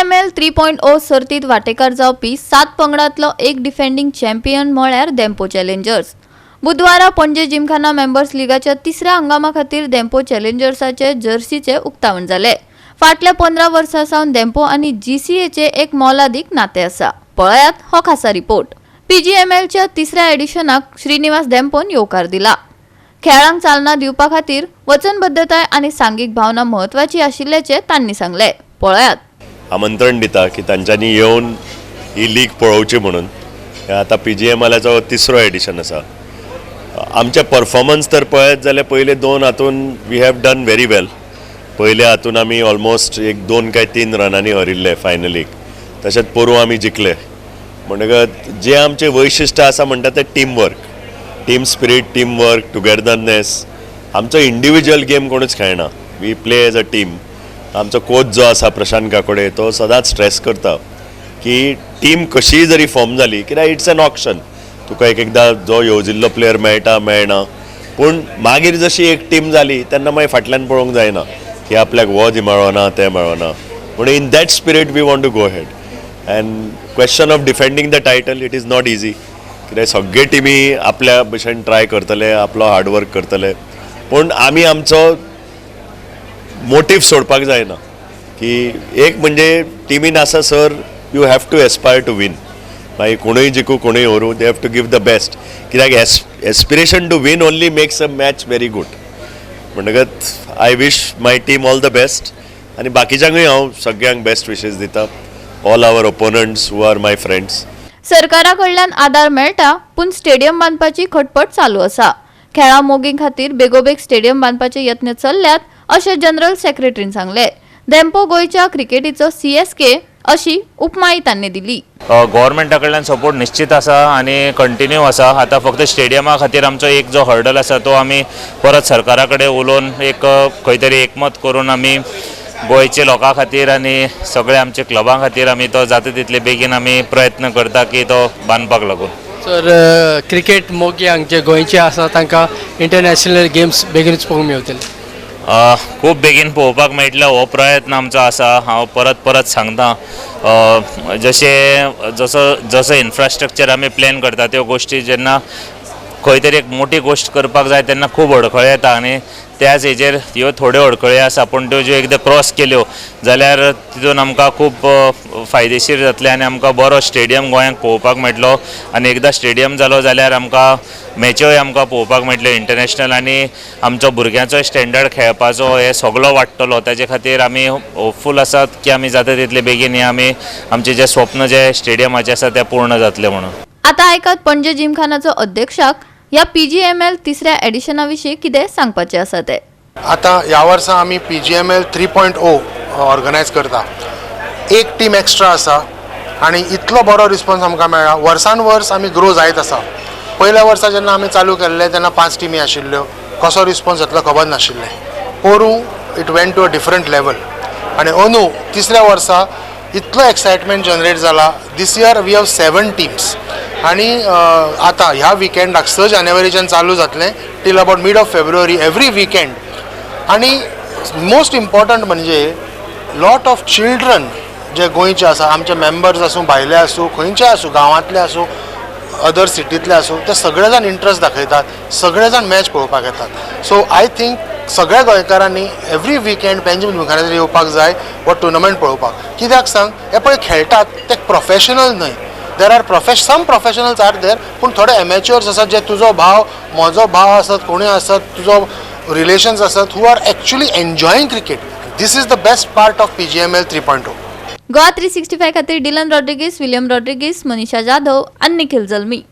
PGML 3.0 सर्तीत वांटेकार जावपी सात पंगडांतलो एक डिफेंडींग चॅम्पियन म्हळ्यार धेंपो चॅलेंजर्स. बुधवारा पणजे जिमखाना मेंबर्स लिगाच्या तिसऱ्या हंगामा खातीर धेंपो चॅलेंजर्साचे जर्सीचे उक्तावण जाले. फाटल्या 15 वर्सां सावन धेंपो आनी जीसीएचे एक मोलादीक नातें आसा. पळयात हो खासा रिपोर्ट. पीजीएमएलच्या तिसऱ्या एडिशनाक श्रीनिवास धेंपोन येवकार दिला. खेळांक चालना दिवपा खातीर वचनबद्धताय आनी सांघीक भावना म्हत्वाची आशिल्ल्याचें तांणी सांगलें. पळयात. आमंत्रण दिता की तांच्यांनी येवन ही लीग पळोवची म्हणून. हे आतां पीजीएमएलाचो तिसरो एडिशन आसा. आमचे परफॉर्मन्स तर पळयत जाल्यार पयले दोन हातून we have done very well. पयल्या हातून आमी ऑलमोस्ट एक दोन काय तीन रनांनी हरिल्ले फायनलीक. तशेंच पोरूं आमी जिखले. म्हणटकच जे आमचें वैशिश्ट आसा म्हणटा तें team work, team spirit, team work, togetherness. आमचो इंडिविज्युअल गेम कोणूच खेळना, we play as a team. आमचो कोच जो आसा प्रशांत काकोडे, तो सदांच स्ट्रेस करता की टीम कशीय जरी फॉर्म जाली, कित्याक it's an auction, तुका एक एकदां जो येवजिल्लो प्लेयर मेळटा, मेळना. पूण मागीर जशी एक टीम जाली तेन्ना मागीर फाटल्यान पळोवंक जायना की आपल्याक हो मेळना, तें मेळना. पूण in that spirit we want to go ahead. And question of defending the title, it is not easy, कित्याक सगळे टिमी आपल्या भशेन ट्राय करतले, आपलो हार्डवर्क करतले. पूण आमी आमचो मोटीव सोडपाक जायना की एक म्हणजे टिमीन आसा sir you have to aspire to win. मागीर कोणूय जिखू, कोणूय हरूं, they have to give the best, कित्याक aspiration to win only makes a match very good. म्हणटकच I wish my team all the best आनी बाकीच्यांकूय हांव सगळ्यांक बेस्ट विशीस दिता, all our opponents who are my friends. सरकारा कडल्यान आदार मेळटा, पूण स्टेडियम बांदपाची खटपट चालू आसा. खेळां मोगीं खातीर बेगोबेग स्टेडियम बांदपाचे यत्न चल्ल्यात अशें जनरल सेक्रेटरीन सांगलें. धेंपो गोंयच्या क्रिकेटीचो सीएसके अशी उपमाय तांणी दिली. गव्हर्मेंटा कडल्यान सपोर्ट निश्चित आसा आनी कंटिन्यू आसा. आतां फक्त स्टेडियमा खातीर आमचो एक जो हर्डल आसा, तो आमी परत सरकारा कडेन उलोवन एक खंय तरी एकमत करून आमी गोंयचे लोकां खातीर आनी सगळे आमचे क्लबां खातीर आमी तो जाता तितले बेगीन आमी प्रयत्न करता की तो बांदपाक लागून. सर, क्रिकेट मोगी जे गोंयचे आसा, तांकां इंटरनॅशनल गेम्स बेगीनूच पळोवंक मेवतले? खूब बेगीन पळोवपाक मेळटलो हो प्रयत्न आमचो आसा. हांव परत परत सांगता, जशें जसो जसो इन्फ्रास्ट्रक्चर आमी प्लॅन करता, त्यो गोश्टी जेन्ना खंय तरी एक मोठी गोश्ट करपाक जाय तेन्ना खूब अडखळे येता आनी त्याच हेजेर ह्यो थोड्यो अडखळी आसा, पूण त्यो ज्यो एकदां क्रॉस केल्यो जाल्यार तितून आमकां खूब फायदेशीर जातलें आनी आमकां बरो स्टेडियम गोंयांक पळोवपाक मेळटलो. आनी एकदां स्टेडियम जालो जाल्यार आमकां मॅच्योय आमकां पळोवपाक मेळटल्यो इंटरनॅशनल आनी आमचो भुरग्यांचो स्टँडर्ड खेळपाचो हे सगलो वाडटलो. ताजे खातीर आमी होपफूल आसात की आमी जाता तितले बेगीन हे आमी आमचें जें स्वप्न जें स्टेडियमाचें आसा तें पूर्ण जातलें म्हणून. आता आयकात पणजे जिमखानाचो अध्यक्षाक ह्या पीजीएमएल तिसऱ्या एडिशना विशीं कितें सांगपाचें आसा तें. आतां ह्या वर्सा आमी PGML 3.0 organise करता. एक टीम एक्स्ट्रा आसा आनी इतलो बरो रिस्पॉन्स आमकां मेळ्ळा. वर्सान वर्स आमी ग्रो जायत आसा. पयल्या वर्सा जेन्ना आमी चालू केल्लें तेन्ना पांच टिमी आशिल्ल्यो. कसो रिस्पॉन्स येतलो खबर नाशिल्लें. पोरूं it went to a different level आनी अंदू तिसऱ्या वर्सा इतलो एक्सायटमेंट जनरेट जाला. This year we have seven teams आनी आतां ह्या विकेंडाक 6 जानेवारीच्यान चालू जातलें till about mid of February, every weekend. आनी मोस्ट इम्पॉर्टंट म्हणजे लॉट ऑफ चिल्ड्रन जे गोंयचे आसा, आमचे मेंबर्स आसूं, भायले आसूं, खंयचे आसूं, गांवांतले आसूं, अदर सिटींतले आसूं, ते सगळे जाण इंट्रस्ट दाखयतात, सगळे जाण मॅच पळोवपाक येतात. सो I think सगळ्या गोंयकारांनी एवरी विकेंड पेंजीम जिमखान्याचेर येवपाक जाय हो टुर्नामेंट पळोवपाक. कित्याक सांग, हे पळय खेळटात ते प्रोफेशनल न्हय. There are some professionals are there, पूण थोडे एमेच्युअर्स आसात, जे तुजो भाव, म्हजो भाव आसत, कोणूय आसत, तुजो रिलेशन्स आसत, who are actually enjoying cricket. This is the best part of PGML 3.0. Goa 365 खातीर डिलन रॉड्रिगीस, विलियम रॉड्रिगीस, मनीषा जाधव आनी निखिल जल्मी.